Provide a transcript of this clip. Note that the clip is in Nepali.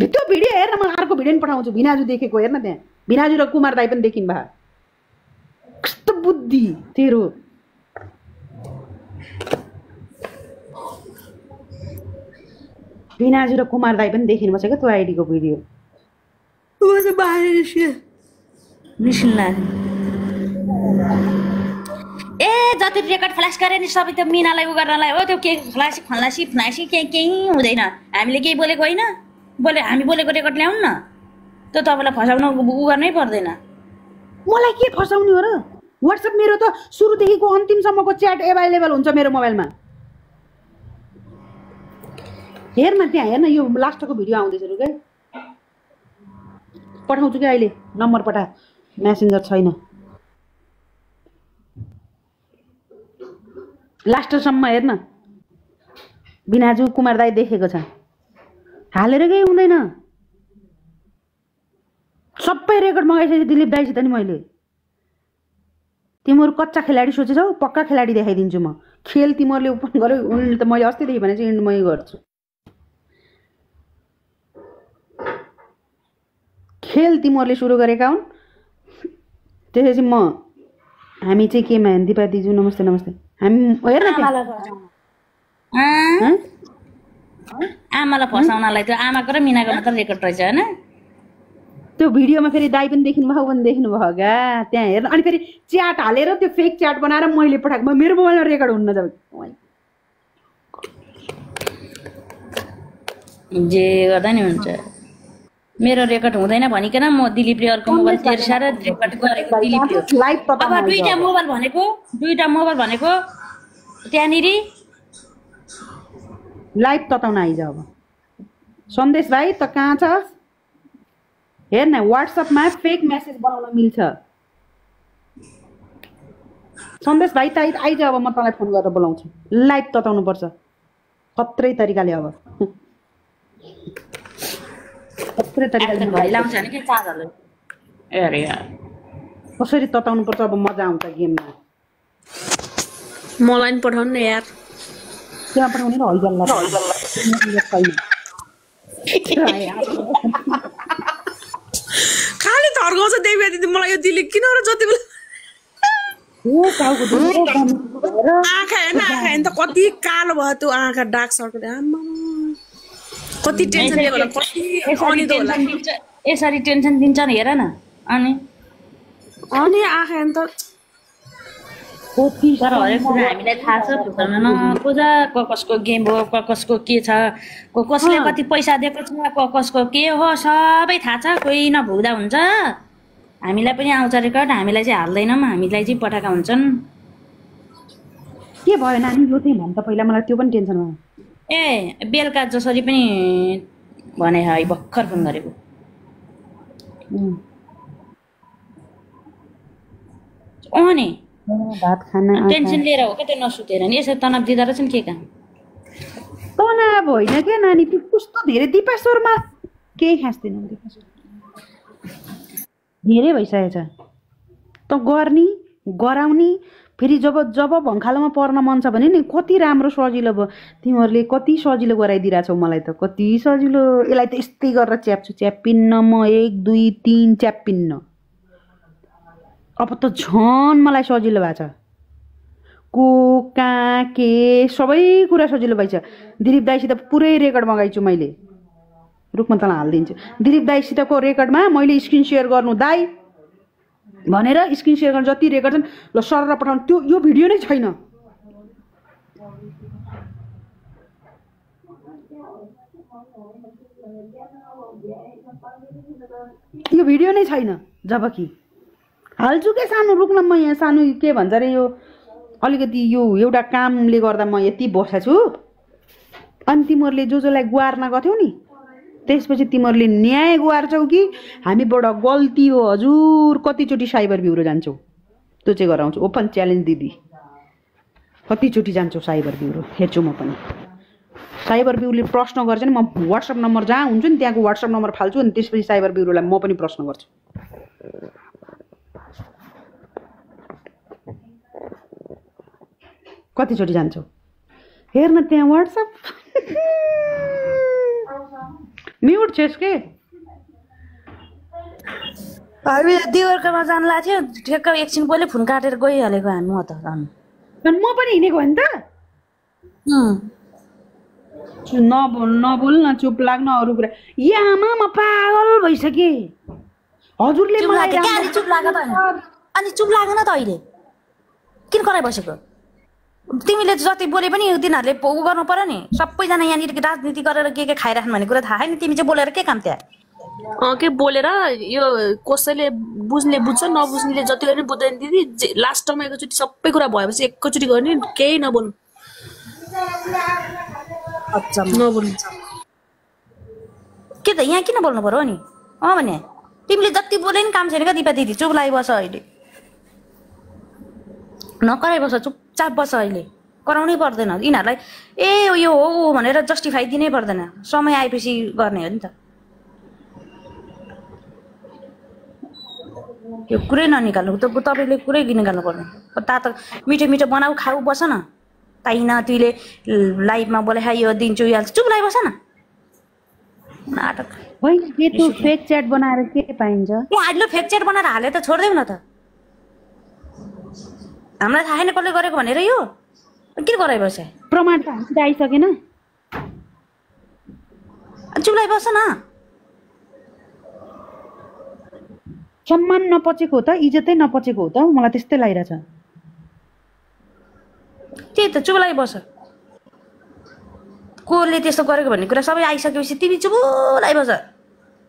त्यो भिडियो हेर्न म अर्को भिडियो पनि पठाउँछु भिनाजु देखेको हेर्न त्यहाँ भिनाजु र कुमार दाई पनि देखिन् भा कस्तो बुद्धि तेरो भिनाजु र कुमार दाई पनि देखिनु भएको छ क्या त्यो आइडीको भिडियो ए जति रेकर्ड फ्ल्यास गरे नि सबै त्यो मिनालाई उ गर्नलाई हो त्यो के खलासी केही हुँदैन हामीले केही बोलेको होइन हामी बोलेको रेकर्ड ल्याउँ न त्यो तपाईँलाई फसाउन उ गर्नै पर्दैन मलाई के फसाउने हो र व्हाट्सएप मेरो त सुरुदेखिको अन्तिमसम्मको च्याट एभाइलेबल हुन्छ मेरो मोबाइलमा हेर्न त्यहाँ हेर्न यो लास्टको भिडियो आउँदैछ रुक है पठाउँछु कि अहिले नम्बर पठा मेसेन्जर छैन लास्टसम्म हेर्न भिनाजु कुमार दाई देखेको छ हालेर केही हुँदैन सबै रेकर्ड मगाइसकेँ दिलीप दाईसित नि मैले तिमीहरू कच्चा खेलाडी सोचेछौ पक्का खेलाडी देखाइदिन्छु म खेल तिमीहरूले ओपन गर्यो उनले त मैले अस्तिदेखि भने चाहिँ इन्ड मै गर्छु खेल तिमीहरूले सुरु गरेका हुन् त्यसपछि म हामी चाहिँ केमा दिपा दिजु नमस्ते नमस्ते हामी हेर्न आमालाई फसाउनलाई त्यो आमाको र मिनाको मात्र रेकर्ड रहेछ होइन त्यो भिडियोमा फेरि दाई पनि देख्नु भयो पनि देख्नु भयो क्या त्यहाँ हेर्न अनि फेरि च्याट हालेर त्यो फेक च्याट बनाएर मैले पठाएको मेरो मोबाइलमा रेकर्ड हुन्न जब जे गर्दा नि हुन्छ मेरो रेकर्ड हुँदैन भनिकन म दिलीपले अर्को मोबाइल तेर्साएर रेकर्ड गरेको दिलीपले अब दुईटा मोबाइल भनेको त्यहाँनिर लाइभ तताउन आइज अब सन्देश भाइ त कहाँ छस् हेर्न व्हाट्सएपमा फेक मेसेज बनाउन मिल्छ सन्देश भाइ त आइज अब म तँलाई फोन गरेर बोलाउँछु लाइभ तताउनु पर्छ खत्रै तरिकाले अब खत्रै तरिकाले लाउँछ नि के चार्जरले अरे यार कसरी तताउनु पर्छ अब मजा आउँछ गेममा मलाई नि पठाउनु न यार त्यहाँ पठाउने र हैजल्ला खाली थर्काउँछ देवी दिदी मलाई यो दिली किन र जति बेला आँखा हेर्न त कति कालो भयो त्यो आँखा डार्क सर्कल आम्मा कति टेन्सन दियो होला कति अनिदो होला यसरी टेन्सन दिन्छ नि हेर न अनि आँखा हेर्न त तर हरेक कुरा हामीलाई थाहा छ फुटबलमा नपुजा कसको गेम हो कसको के छ कसले कति पैसा दिएको छ कसको के हो सबै थाहा छ कोही नभुल्दा हुन्छ हामीलाई पनि आउँछ रेकर्ड हामीलाई चाहिँ हाल्दैनौँ हामीलाई चाहिँ पठाएका हुन्छन् के भयो नानी यो चाहिँ भन् त पहिला मलाई त्यो पनि टेन्सन भयो ए बेलुका जसरी पनि भने है भर्खर फोन गरेको नि भात खाना टेन्सन लिएर हो क्या त्यो नसुतेर नि यसो तनाव दिँदा रहेछ नि के काम तनाव होइन क्या नानी त्यो कस्तो धेरै दिपास्वरमा केही खाँच्दैन धेरै भइसकेछ त गर्ने गराउने फेरि जब भङ्खालोमा पर्न मन छ भने नि कति राम्रो सजिलो भयो तिमीहरूले कति सजिलो गराइदिरहेछौ मलाई त कति सजिलो यसलाई त यस्तै गरेर च्याप्छु च्याप्पिन्न म 1 2 3 च्याप्पिन्न अब त झन् मलाई सजिलो भएको छ को कहाँ के सबै कुरा सजिलो भइछ दिलीप दाईसित पुरै रेकर्ड मगाइछु मैले रुखमा तँलाई हालिदिन्छु दिलीप दाईसितको रेकर्डमा मैले स्क्रिन सेयर गर्नु दाई भनेर स्क्रिन सेयर गर्न जति रेकर्ड छन् ल सर पठाउनु त्यो यो भिडियो नै छैन यो भिडियो नै छैन जबकि हाल्छु के सानो रुक्न म यहाँ सानो के भन्छ अरे यो अलिकति यो एउटा कामले गर्दा म यति बसेको छु अनि तिमीहरूले जसलाई गुहार्न गथ्यौ नि त्यसपछि तिमीहरूले न्याय गुहार्छौ कि हामीबाट गल्ती हो हजुर कतिचोटि साइबर ब्युरो जान्छौ त्यो चाहिँ गराउँछु ओपन च्यालेन्ज दिदी कतिचोटि जान्छौ साइबर ब्युरो हेर्छु म पनि साइबर ब्युरोले प्रश्न गर्छ नि म व्हाट्सएप नम्बर जहाँ हुन्छ नि त्यहाँको व्हाट्सएप नम्बर फाल्छु अनि त्यसपछि साइबर ब्युरोलाई म पनि प्रश्न गर्छु कतिचोटि जान्छौ हेर्न त्यहाँ व्हाट्सएप म्युट छेस् के हामी देवरकामा जानु लाग्थ्यो ठ्याक्क एकछिन पहिले फोन काटेर गइहालेको हामी म त झन् अनि म पनि हिँडेको हो नि त नबोल न चुप लाग्न अरू कुरा या आमा म पागल भइसके हजुरले मलाई चुप लाग्यो त अनि चुप लाग्यो न त अहिले किन कराइ बसेको तिमीले जति बोले पनि तिनीहरूले उ गर्नु पर्यो नि सबैजना यहाँनिर राजनीति गरेर के खाइराख्नु भन्ने कुरा थाहा छैन तिमी चाहिँ बोलेर के काम त्यहाँ के बोलेर यो कसैले बुझ्ने बुझ्छ नबुझ्नेले जति गर्ने बुझ्दैन दिदी लास्ट टाइम एकैचोटि सबै कुरा भएपछि एकैचोटि गर्ने केही नबोल्नु नबोल्नु के त यहाँ किन बोल्नु पर्यो नि भने तिमीले जति बोले नि काम छैन क्या दिपा दिदी चुप लागि बस अहिले नकराइ बस चुपचाप बस अहिले कराउनै पर्दैन यिनीहरूलाई ए यो हो भनेर जस्टिफाई दिनै पर्दैन समय आएपछि गर्ने हो नि त त्यो कुरै ननिकाल्नु तपाईँले कुरै निकाल्नु पर्दैन ता त मिठो मिठो बनाऊ खाऊ बस न ताइन तैँले लाइभमा बोले यो दिन्छु यो चुप लागि बस न नाटक होइन के त्यो फेक च्याट बनाएर के पाइन्छ अहिले फेक च्याट बनाएर हाले त छोड्देऊ न त हामीलाई थाहा छैन कसले गरेको भनेर यो के गराइ बस्छ प्रमाण त हामीसित आइसकेन चुप लागि बस न सम्मान नपचेको हो त इज्जतै नपचेको हो त मलाई त्यस्तै लागिरहेछ त्यही त चुप लागि बस कसले त्यस्तो गरेको भन्ने कुरा सबै आइसकेपछि तिमी चुप लागि बस